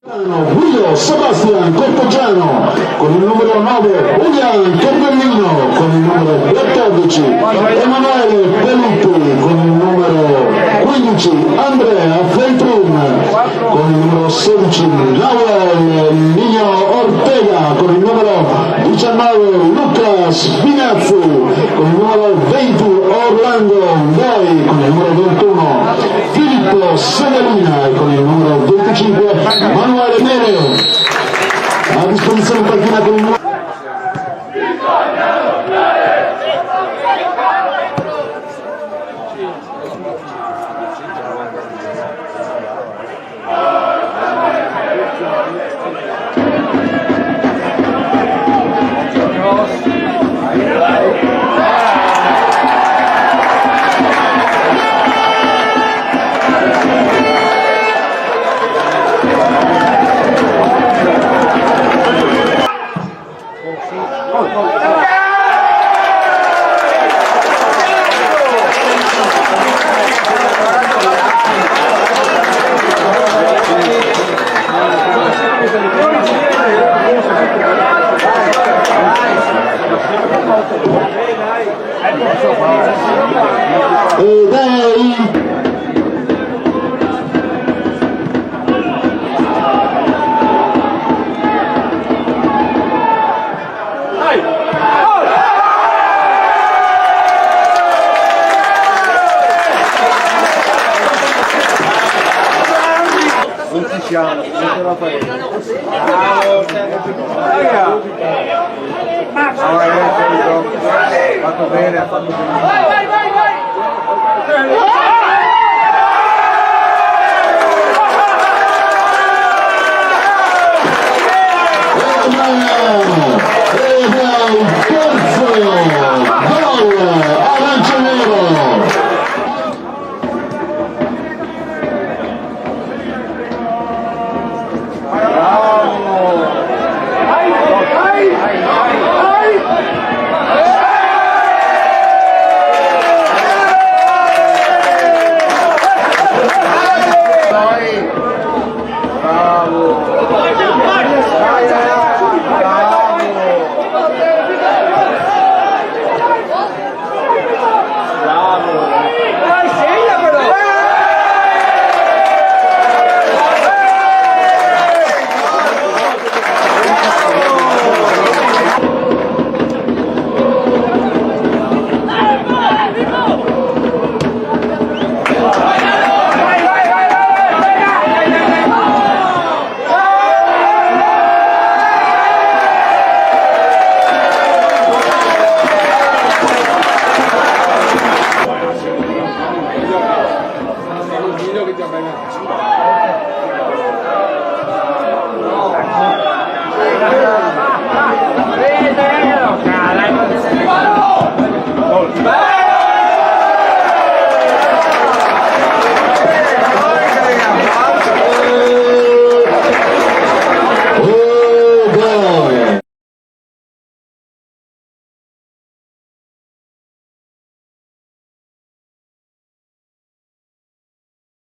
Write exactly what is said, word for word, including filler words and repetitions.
Guido Sebastian Corteggiano con il numero nove, Julian Cardellino con il numero quattordici, Emanuele Pellutti con il numero quindici, Andrea Feltrin con il numero sedici, Nahuel Niño Ortega con il numero diciannove, Lucas Vinazzi con il numero venti, Orlando Ndoi con il numero ventuno, Filippo Segalina con il numero venticinque, Manuele Mele a disposizione in panchina con il numero Non ci siamo, non ce la faremo. Allora, io ho fatto bene, ha fatto bene.